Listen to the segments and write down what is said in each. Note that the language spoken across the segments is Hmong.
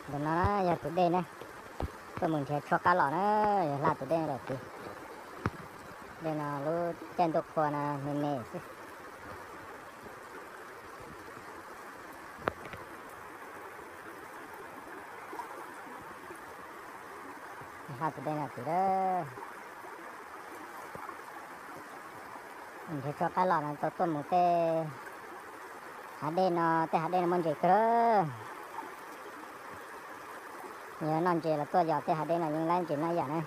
Ntawm no na yog tus dej na, tuaj mus nrhiav tshuab qab los na, yog hla tus dej no lawm tid. Dej no lub caij ntuj qhua no me me xwb. Hla tus dej no tid lawm. Nrhiav tshuab qab los no tau tuaj mus tej hav dej no, tej hav dej no muaj ntses kawg. Yog noj ntses los tuaj yos tej hav dej no yeej laib ntses noj ib yam na.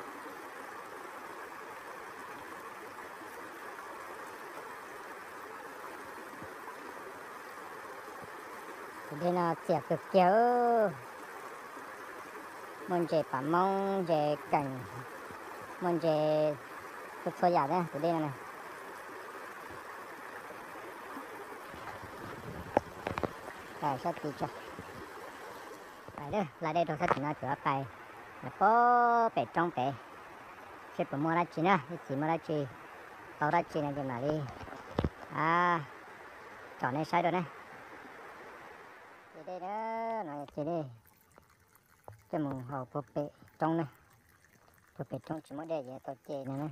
Tus dej no txias kawg kiag, muaj ntses pam moob, ntses keem, muaj ntses txhua txhua yam na tus dej no na. Sab tid tso, pais lawm, la dej rau sab tim no tsuav pais, pem roob pem, seb puas muaj dab tsi na, ib txhis muaj dab tsi, tau dab tsi no ces mam li tsom nej saib dua na. Ces dej na, no ces dej coj mus haus puag pem roob na, puag pem roob tsis muaj dej ces tau ces no na.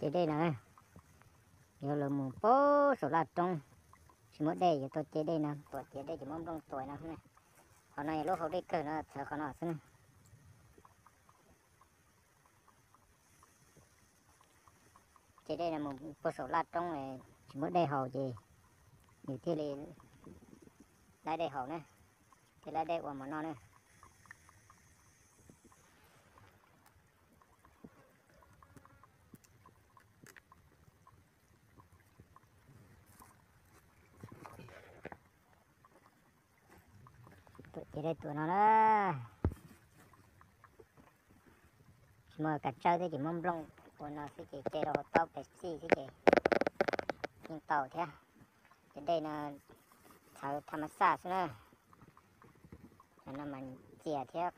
Ces dej no, yuav lawv mus puag saum laj roob, tsis muaj dej yuav tau ces dej no, tuam ces dej ces muab nplooj tuam no xwb. Qhov no yog lub hau dej kawg no txhawv qhov no xwb na. Ces dej no mus puag saum laj roob, tsis muaj dej haus ces nws thiaj li laib dej haus na, thiaj laib dej ua mov noj na. Tuam ces dej tuam no na, tsis muaj kas tsawb thiab ces muab nplooj ua no xwb ces ce rau hauv taub pes xij xwb ces yeej tau thiab. Ces dej no txhawv tham mas xaj xwb na, no mas txias thiab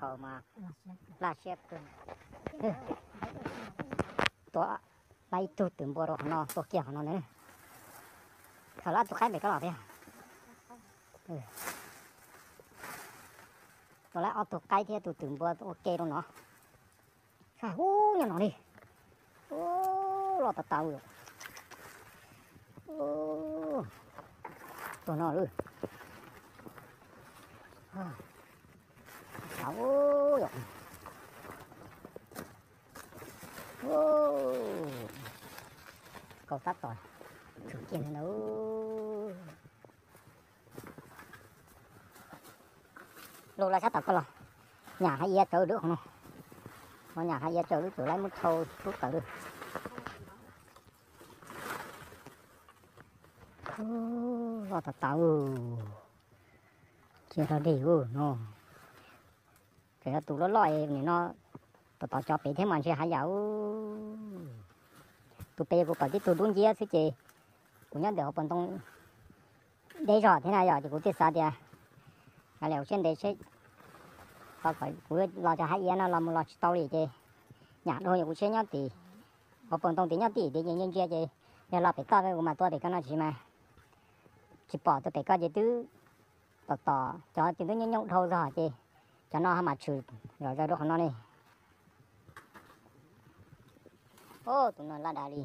haus mas laj siab kawg. Tua lab ib tug twm npua rau qhov no, tua kiag qhov no na. Khaws lab tus qaib pem koj los thiab. Tua lab ob tug qaib thiab tus twm npua ua ke rau no. Ub, nyob no li. Ub, loj tas tas. Ub, tus no lawm. Ub, kaus tab tom tshwm kiag ntawd. Lug laj sab tom koj los, nyam hav iav tsawv lub qhov no. Nyam hav iav tsawv lub, tsum laib muab thau tub tawm lawm. Loj tas tas. Tsis yog dog dig no, tseem yog tus loj loj nim no, tom tom cov pem thiab mas ntshe hav yam. Tus pem kuv pom tib tug dub nciab xwb ces kuv nyob ntawm hauv paus ntoo deb zog thiab na yom, ces kuv thiaj xav tias kav liam ua siab ntev seb, kuv los cov hav iav no los mus los tsis tau li ces nyam dhau, yog kuv siab nyob tim hauv paus ntoo tim nyob tim tim ces ntsia ntsia ces yog los pem toj kuv mam tua pem koj no tsis mas tsis pom tua pem koj ces twb tom tom cov ces twb nyooj nyooj dhau zog ces cov no ho mas tshwm zom zaws rau qhov no li. Ub, tus no laj dav li.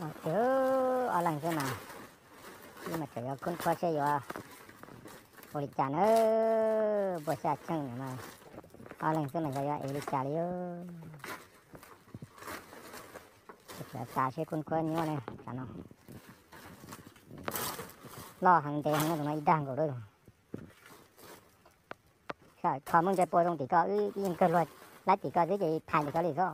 Ob leeg xwb mas, ib mas tseem yuav khub khuab seb yuav ua li cas na. Npua xya cheej no mas, ob leeg xwb mas xyov yuav ev li cas li. Tseem xav seb khub khuab nyuaj ne, tsam no loj heev ntev heev no, tus no ib dag nkaus lawm. Kho muaj ntses pua zoo tim ko, wb yeej kawg luag laib tim ko xwb ces phais tim ko li xwb.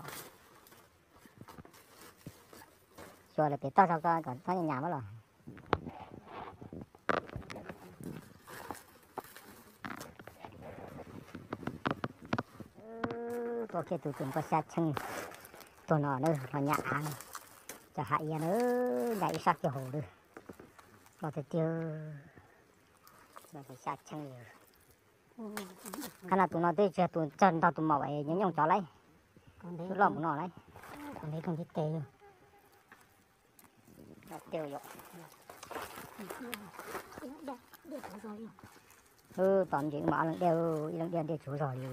Xyuas lawm pem toj zog ko kom txhob nyas nyas mab los. Tua kiag tus twm npua xya cheej, Tuag no na, los nyab av, cov hav iav na, nyab ib sab kiag hauv lawm. Loj tiag tiag, xya cheej li. Qhov no tus no twb tsis yog tus nrog tus maum nyob nyooj cov lauj, twb loj mus no lauj. Wb tom ntsis wb mam ob leeg diaj, ib leeg diaj diaj tsuv zog li.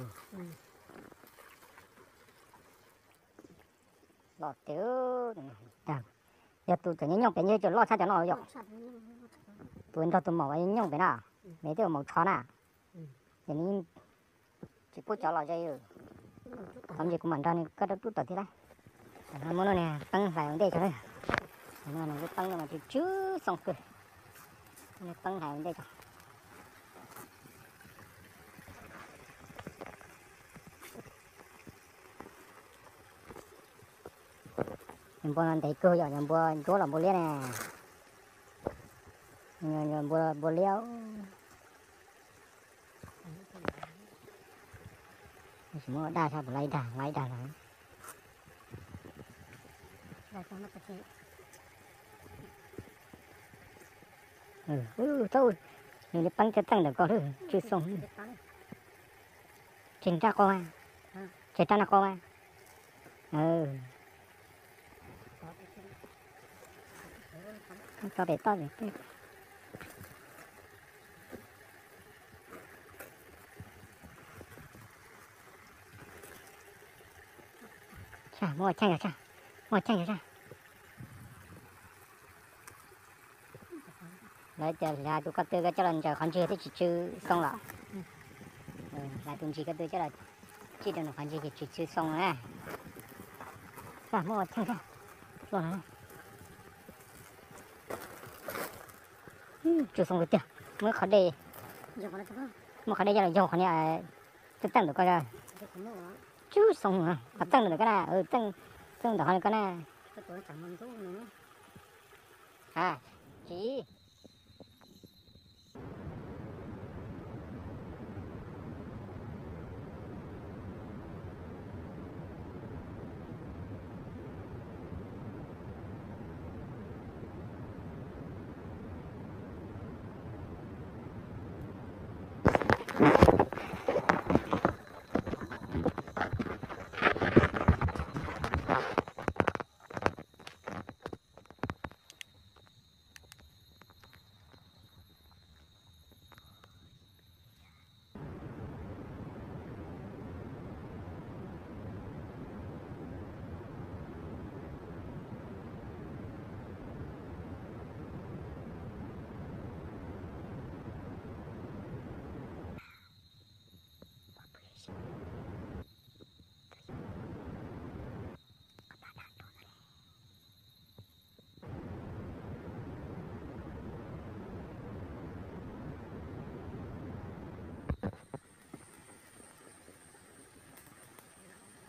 Loj tiag. Yog tus cov nyob nyooj pem ntshe tseem loj tshaj cov no yom. Tus nrog tus maum nyob nyooj pem na, nws twb maum tsho na. Ces nws tsis pub cov los ze. Tom ntsis kuv mam nrog nws koj rub rub tom thiab lauj. Muab lub niag peeb hlais ua ntej tso. Nws lub peeb no mas tsw tsw xoo kawg. Muab peeb hlais ua ntej tso. Npua no ntev kawg yom, npua ntsuab los npua liab ne. Npua, npua liab. Tsis muab daj sab puas laib dag, laib dag los. Tau, nws li peeb txeej ntawm ko lawm, tsw xoo. Tseg rab qau mas, tseg rab nag qau mas. Tso pem toj. Muaj cheej, muaj cheej. Lawv tias hlais tus ko tw koj coj los ntsaws qhov ntswg twb tsis tsw xoo lawm. Hlais tus ntsis ko tw coj los tsij rau nws qhov ntswg ces tsis tsw xoo na. Muaj cheej, tsw xoo tiag. Muab qhov dej, muab qhov dej coj los yaug qhov niag txeej ntawm ko. Tsw xoo, qhov txeej ntawm ko na, txeej ntawm qhov ko na. A, tsis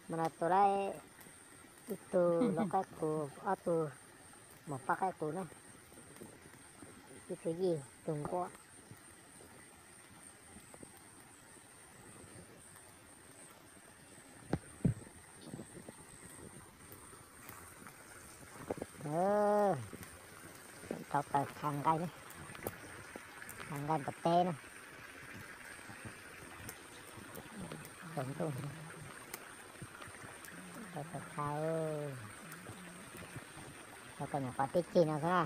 Mas no tua lawm ib tug lau qaib qus, ob tug mus pab qaib qus na, ib tug yij tus nquab. Rau taws kha nqaij, kha nqaij npua teb na. Tsaus ntuj, rau taws kha, rau kom nyuam qhuav tib cig no xwb na.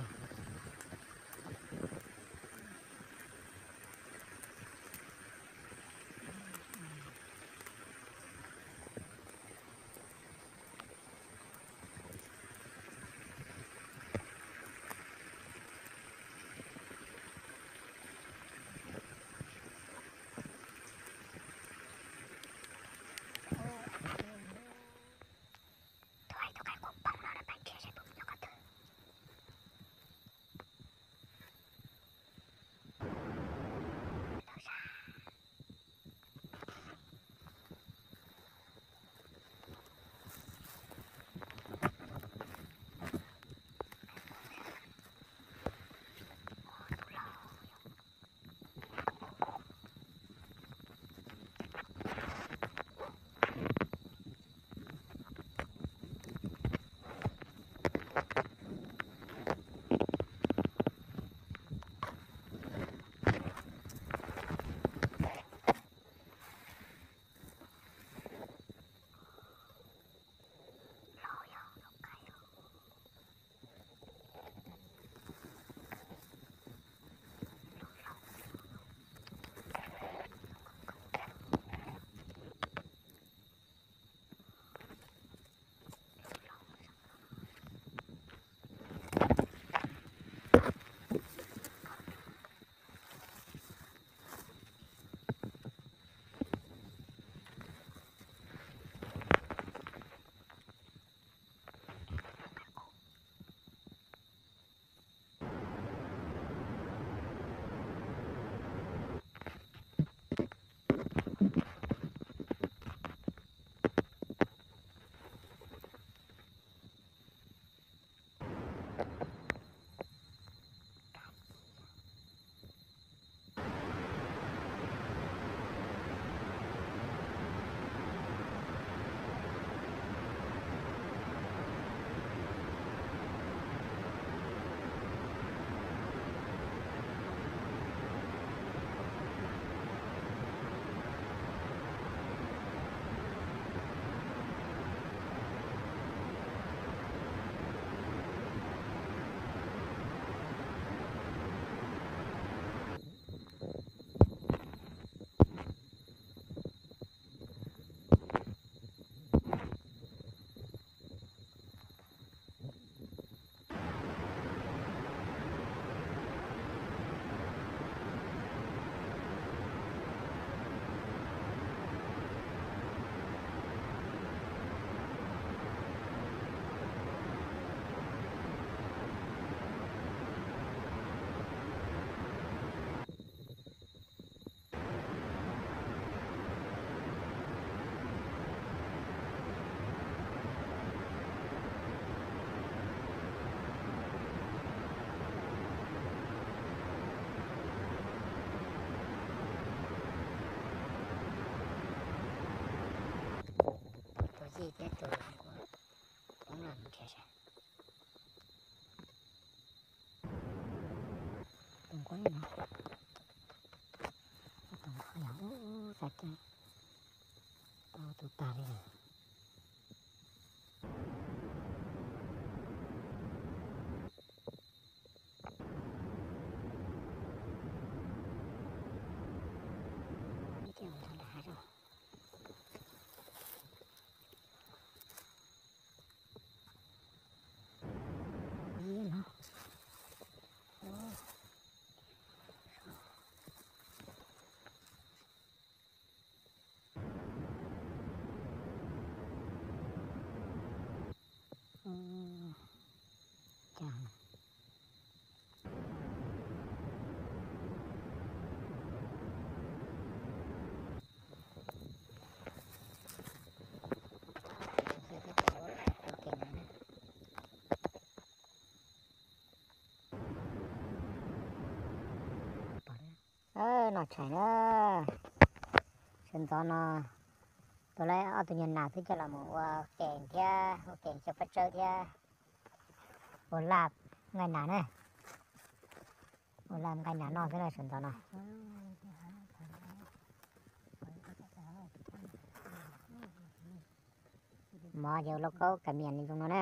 Tus qaib qus poob no peb nrhiav saib puas nyob qhov twg. Tus yij thiab tus poob los nrhiav seb. Tus nquab no, tus nquab yog ub xav kiag tau tus tag li lawm. Ib tiag mus rau nram hav zoov. Ib no. Cas Nom tshais na, sawv ntxov no tus lawv ob tug nyuag nas twb coj los mus ua kem thiab ua kem coj pob tsawb thiab ua laj nqaij nas na, ua laj nqaij nas noj xwb na sawv ntxov no. Mov ces ua lauj kaub kas mias li zoo no na.